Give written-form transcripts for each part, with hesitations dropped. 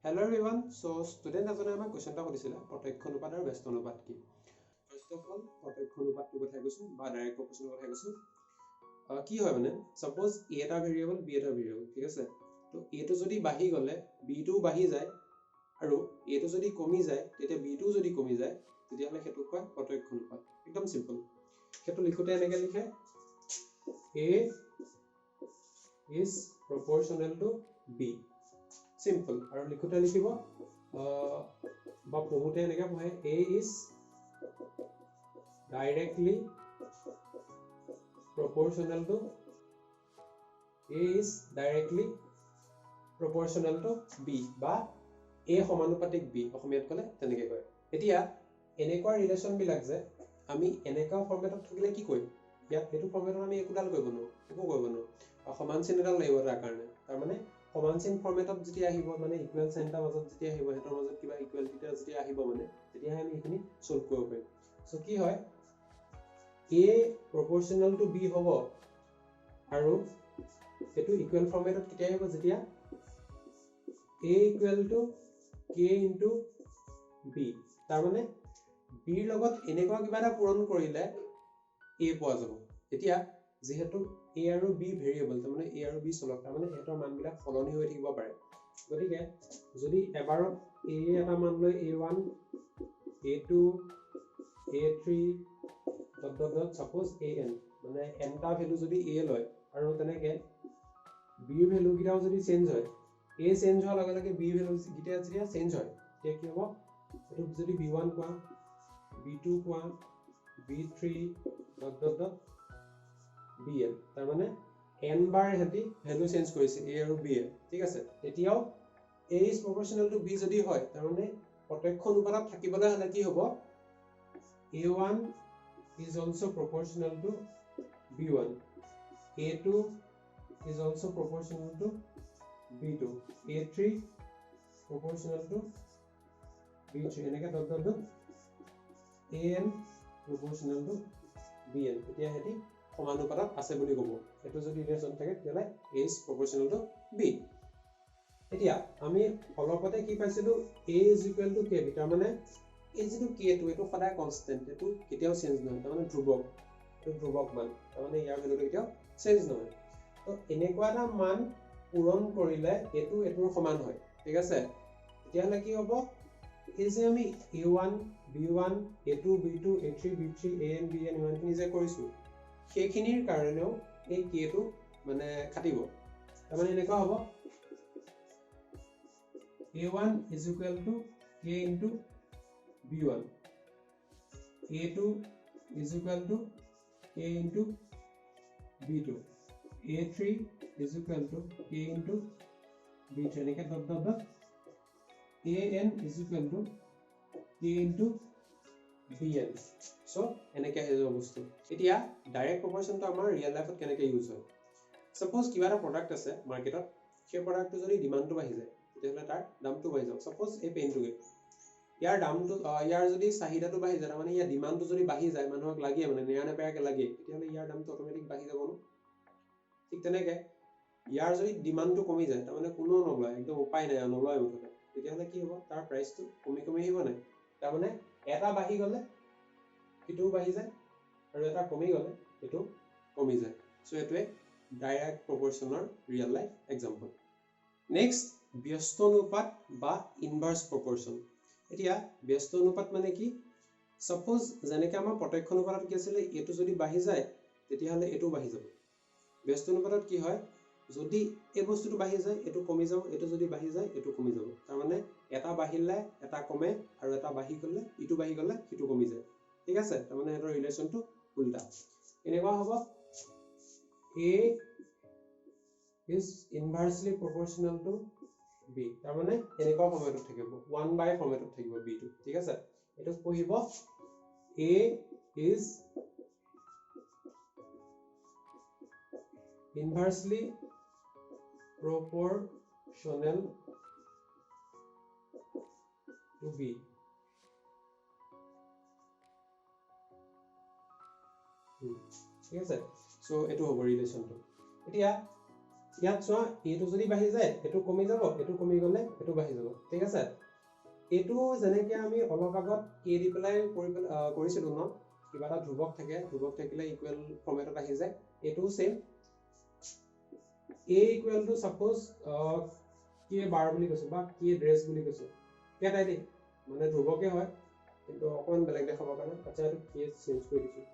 Hello' everyone. চ' student এজনে আমাক question এটা সুধিছিলে, প্ৰত্যক্ষ অনুপাত আৰু ব্যস্ত অনুপাত কি? ফাৰ্ষ্ট অফ অল, প্ৰত্যক্ষ অনুপাতটোৰ কথা কৈছোঁ বা ডাইৰেক্ট প্ৰপৰ্চনৰ কথা কৈছোঁ। কি হয় মানে, ছাপ'জ এ এটা ভেৰিয়েবল, বি এটা ভেৰিয়েবল, ঠিক আছে? তো এটো যদি বাঢ়ি গ'লে বিটোও বাঢ়ি যায় আৰু এটো যদি কমি যায় তেতিয়া বিটোও যদি কমি যায়, তেতিয়াহ'লে সেইটোক কয় প্ৰত্যক্ষ অনুপাত। একদম চিম্পল। সেইটো লিখোঁতে এনেকৈ লিখে, A is proportional to B, simple. আৰু লিখোঁতে লিখিব বা পঢ়োঁতে এনেকৈ পঢ়ে, A is directly proportional to, A is directly proportional to B বা এ সমানুপাতিক বি, অসমীয়াত ক'লে তেনেকৈ কয়। এতিয়া এনেকুৱা ৰিলেশ্যনবিলাক যে আমি এনেকুৱা ফৰ্মেটত থাকিলে কি কৰিম? ইয়াত এইটো ফৰ্মেটত আমি একোডাল কৰিব নোৱাৰোঁ, একো কৰিব নোৱাৰোঁ। আৰু সমান চিন এডাল লাগিব তাৰ কাৰণে। তাৰমানে সমান চিন ফৰ্মেটত যেতিয়া আহিব, মানে ইকুৱেল চাইন এটাৰ মাজত যেতিয়া আহিব, সিহঁতৰ মাজত কিবা ইকুৱেলিটি এটা যেতিয়া আহিব, মানে তেতিয়াহে আমি সেইখিনি চল্ভ কৰিব পাৰিম। চ' কি হয়, এ প্ৰপৰ্চনেল টু বি হ'ব আৰু এইটো ইকুৱেল ফৰ্মেটত কেতিয়া আহিব? যেতিয়া A equal to K into B। তাৰমানে বিৰ লগত এনেকুৱা কিবা এটা পূৰণ কৰিলে এ পোৱা যাব। এতিয়া যিহেতু এ আৰু বি ভেৰিয়েবল, তাৰমানে এ আৰু বি চলক, তাৰমানে সিহঁতৰ মানবিলাক সলনি হৈ থাকিব পাৰে। গতিকে যদি এবাৰত এ এটা মান লৈ A one, A two, A three, dot dot dot, suppose A N, মানে এনটা ভেলু যদি এ লয় আৰু তেনেকৈ বিৰ ভেলুকেইটাও যদি চেঞ্জ হয়, এ চেঞ্জ হোৱাৰ লগে লগে বি ভেলুকেইটা যেতিয়া চেঞ্জ হয়, তেতিয়া কি হ'ব? এইটোক যদি বি ওৱান কোৱা, বি টু কোৱা, B three, dot dot dot, B N, তাৰমানে এন বাৰ সিহঁতি ভেলু চেঞ্জ কৰিছে এ আৰু বি এ, ঠিক আছে? তেতিয়াও A is proportional to B যদি হয়, তাৰমানে প্ৰত্যক্ষ অনুপাতত থাকিবলৈ হ'লে কি হ'ব? A one is also proportional to B one, A two is also proportional to B two, A three proportional to B three, এনেকৈ dot dot dot, A N proportional to B N, তেতিয়া সিহঁতি সমানুপাতত আছে বুলি ক'ব। এইটো যদি relation থাকে, তেতিয়াহ'লে A is proportional to B। এতিয়া আমি অলপতে কি পাইছিলোঁ? A is equal to K B। তাৰমানে এই যিটো কেটো, এইটো সদায় কনষ্টেণ্ট, এইটো কেতিয়াও চেঞ্জ নহয়, তাৰমানে ধ্ৰুৱক, এইটো ধ্ৰুৱক মান, তাৰমানে ইয়াৰ ভেলুটো কেতিয়াও চেঞ্জ নহয়। তো এনেকুৱা এটা মান পূৰণ কৰিলে এইটো এইটোৰ সমান হয়, ঠিক আছে? তেতিয়াহ'লে কি হ'ব? এই যে আমি A one, B one, A two, B two, A three, B three, A N, B N ইমানখিনি যে কৰিছোঁ, সেইখিনিৰ কাৰণেও এই কেটো মানে খাটিব। তাৰমানে এনেকুৱা হ'ব, A one is equal to K into B one, A two is equal to K into B two, A three is equal to K into B three, এনেকৈ dot dot dot, A N is equal to K into B N। So এনেকৈ আহি যাব বস্তু। এতিয়া direct প্ৰপৰ্চনটো আমাৰ real লাইফত কেনেকৈ use হয়? ছাপ'জ কিবা এটা প্ৰডাক্ট আছে মাৰ্কেটত, সেই প্ৰডাক্টটো যদি ডিমাণ্ডটো বাঢ়ি যায়, তেতিয়াহ'লে তাৰ দামটো বাঢ়ি যাব। ছাপ'জ এই পেইনটোকে, ইয়াৰ দামটো, ইয়াৰ যদি চাহিদাটো বাঢ়ি যায়, তাৰমানে ইয়াৰ ডিমাণ্ডটো যদি বাঢ়ি যায়, মানুহক লাগে, মানে নেৰানেপেৰাকৈ লাগে, তেতিয়াহ'লে ইয়াৰ দামটো অট'মেটিক বাঢ়ি যাব ন? ঠিক তেনেকৈ ইয়াৰ যদি ডিমাণ্ডটো কমি যায়, তাৰমানে কোনেও নলয়, একদম উপায় নাই আৰু নলয় মুঠতে, তেতিয়াহ'লে কি হ'ব? তাৰ প্ৰাইচটো কমি কমি আহিব নাই? তাৰমানে এটা বাঢ়ি গ'লে সিটোও বাঢ়ি যায় আৰু এটা কমি গ'লে এইটো কমি যায়। চ' এইটোৱে ডাইৰেক্ট প্ৰপৰ্চনৰ ৰিয়েল লাইফ এক্সাম্পল। নেক্সট, ব্যস্ত অনুপাত বা ইনভাৰ্চ প্ৰপৰ্চন। এতিয়া ব্যস্ত অনুপাত মানে কি? ছাপ'জ যেনেকৈ আমাৰ প্ৰত্যক্ষ অনুপাতত কি আছিলে, এইটো যদি বাঢ়ি যায় তেতিয়াহ'লে এইটোও বাঢ়ি যাব। ব্যস্ত অনুপাতত কি হয়? যদি এই বস্তুটো বাঢ়ি যায়, এইটো কমি যাব, এইটো যদি বাঢ়ি যায়, এইটো কমি যাব। তাৰমানে এটা বাঢ়িলে এটা কমে আৰু এটা বাঢ়ি গ'লে, ইটো বাঢ়ি গ'লে সিটো কমি যায়, ঠিক আছে? তাৰমানে সিহঁতৰ ৰিলেশ্যনটো উল্টা। এনেকুৱা হ'ব, A is inversely proportional to B। তাৰমানে এনেকুৱা ফৰ্মেটত থাকিব, ওৱান বাই ফৰ্মেটত থাকিব বিটো, ঠিক আছে? এইটোক পঢ়িব, A is inversely proportional to B। ঠিক আছে? চ' এইটো হ'ব ৰিলেশ্যনটো। এতিয়া ইয়াত চোৱা, এইটো যদি বাঢ়ি যায় এইটো কমি যাব, এইটো কমি গ'লে এইটো বাঢ়ি যাব, ঠিক আছে। এইটো যেনেকৈ আমি অলপ আগত কে দি পেলাই কৰি পেলাই কৰিছিলোঁ ন, কিবা এটা ধ্ৰুৱক থাকে, ধ্ৰুৱক থাকিলে ইকুৱেল ফৰ্মেটত আহি যায়, এইটোও same. A equal to suppose K bar বুলি কৈছোঁ বা কে ড্ৰেছ বুলি কৈছোঁ, একেটাই দেই, মানে ধ্ৰুৱকে হয় কিন্তু অকণমান বেলেগ দেখাবৰ কাৰণে। আচ্ছা, এইটো কে চেঞ্জ কৰি দিছোঁ।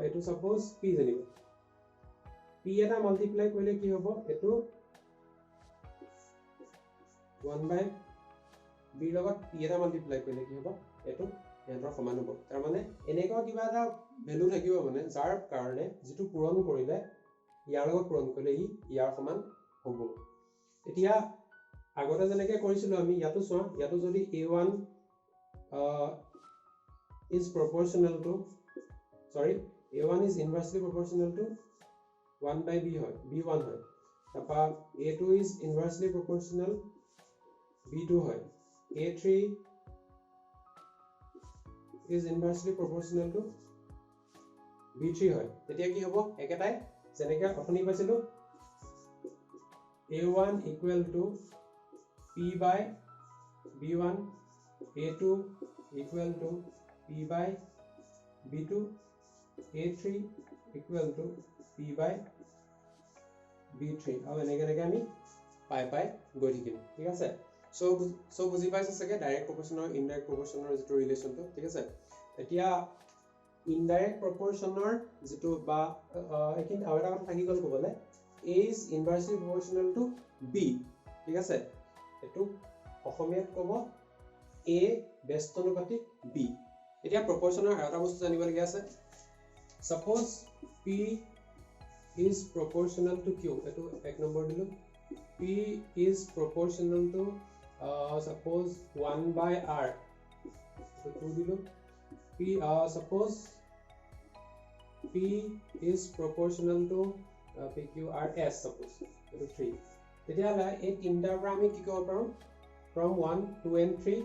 এইটো ছাপ'জ পি যেনিবা, পি এটা মাল্টিপ্লাই কৰিলে কি হ'ব, এইটো ওৱান বাই বিৰ লগত পি এটা মাল্টিপ্লাই কৰিলে কি হ'ব, এইটো ইহঁতৰ সমান হ'ব। তাৰমানে এনেকুৱা কিবা এটা ভেলু থাকিব মানে যাৰ কাৰণে যিটো পূৰণ কৰিলে ইয়াৰ লগত পূৰণ কৰিলে ই ইয়াৰ সমান হ'ব। এতিয়া আগতে যেনেকৈ কৰিছিলোঁ আমি, ইয়াতো চোৱা, ইয়াতো যদি A one is proportional to, sorry, A one is inversely proportional to one by B হয়, বি ওৱান হয়, তাৰপৰা A two is inversely proportional B two হয়, A three is inversely proportional to B three হয়, তেতিয়া কি হ'ব, একেটাই যেনেকৈ অথনি পাইছিলোঁ, A one equal to P by B one, A two equal to P by B two, A three equal to P by B three, আৰু এনেকৈ এনেকৈ আমি পাই পাই গৈ থাকিম, ঠিক আছে। চ' বুজি পাইছে চাগে ডাইৰেক্ট প্ৰপৰ্চনৰ ইনডাইৰেক্ট প্ৰপৰ্চনৰ যিটো ৰিলেশ্যনটো, ঠিক আছে। এতিয়া ইনডাইৰেক্ট প্ৰপৰ্চনৰ যিটো বা এইখিনি আৰু এটা কথা থাকি গ'ল ক'বলৈ, A is inversely proportional to B, ঠিক আছে। এইটো অসমীয়াত ক'ব এ ব্যস্তানুপাতিক বি। এতিয়া প্ৰপৰ্চনৰ আৰু এটা বস্তু জানিবলগীয়া আছে। Suppose P is proportional to Q, এইটো এক নম্বৰ দিলোঁ, P is proportional to suppose one by R, এইটো টু দিলোঁ, P suppose P is proportional to P Q R S suppose, এইটো থ্ৰী। তেতিয়াহ'লে এই তিনিটাৰ পৰা আমি কি ক'ব পাৰোঁ, from one two and three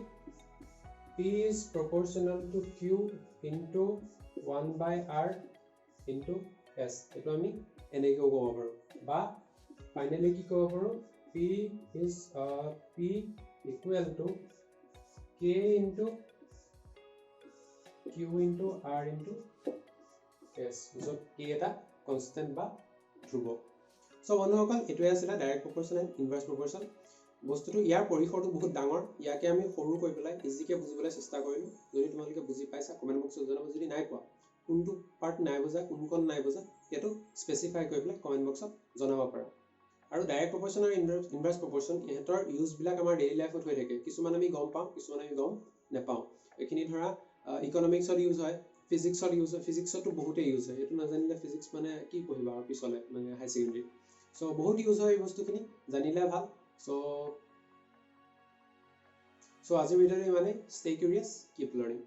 P is proportional to Q into one by R into S, এইটো আমি এনেকৈও ক'ব পাৰোঁ। বা ফাইনেলি কি ক'ব পাৰোঁ, P is P equal to K into Q into R into S, য'ত কে এটা কনষ্টেণ্ট বা ধ্ৰুৱক। চ' বন্ধুসকল, এইটোৱে আছিলে direct proportion and inverse proportion. বস্তুটো ইয়াৰ পৰিসৰটো বহুত ডাঙৰ, ইয়াকে আমি সৰু কৰি পেলাই ইজিকৈ বুজিবলৈ চেষ্টা কৰিলোঁ। যদি তোমালোকে বুজি পাইছা কমেণ্ট বক্সত জনাব, যদি নাই পোৱা কোনটো পাৰ্ট নাই বুজা, কোনকণ নাই বুজা সেইটো স্পেচিফাই কৰি পেলাই কমেণ্ট বক্সত জনাব পাৰা। আৰু ডাইৰেক্ট প্ৰপৰ্চন আৰু ইনভাৰ্ছ প্ৰপৰ্চন ইহঁতৰ ইউজবিলাক আমাৰ ডেইলি লাইফত হৈ থাকে, কিছুমান আমি গম পাওঁ, কিছুমান আমি গম নাপাওঁ। এইখিনি ধৰা ইকনমিক্সত ইউজ হয়, ফিজিক্সত ইউজ হয়, ফিজিক্সতো বহুতেই ইউজ হয়, এইটো নাজানিলে ফিজিক্স মানে কি পঢ়িবা আৰু পিছলৈ মানে হাই ছেকেণ্ডেৰী। চ' বহুত ইউজ হয় এই বস্তুখিনি, জানিলে ভাল। চ' আজিৰ ভিডিঅ'টো ইমানেই। Stay curious, keep learning.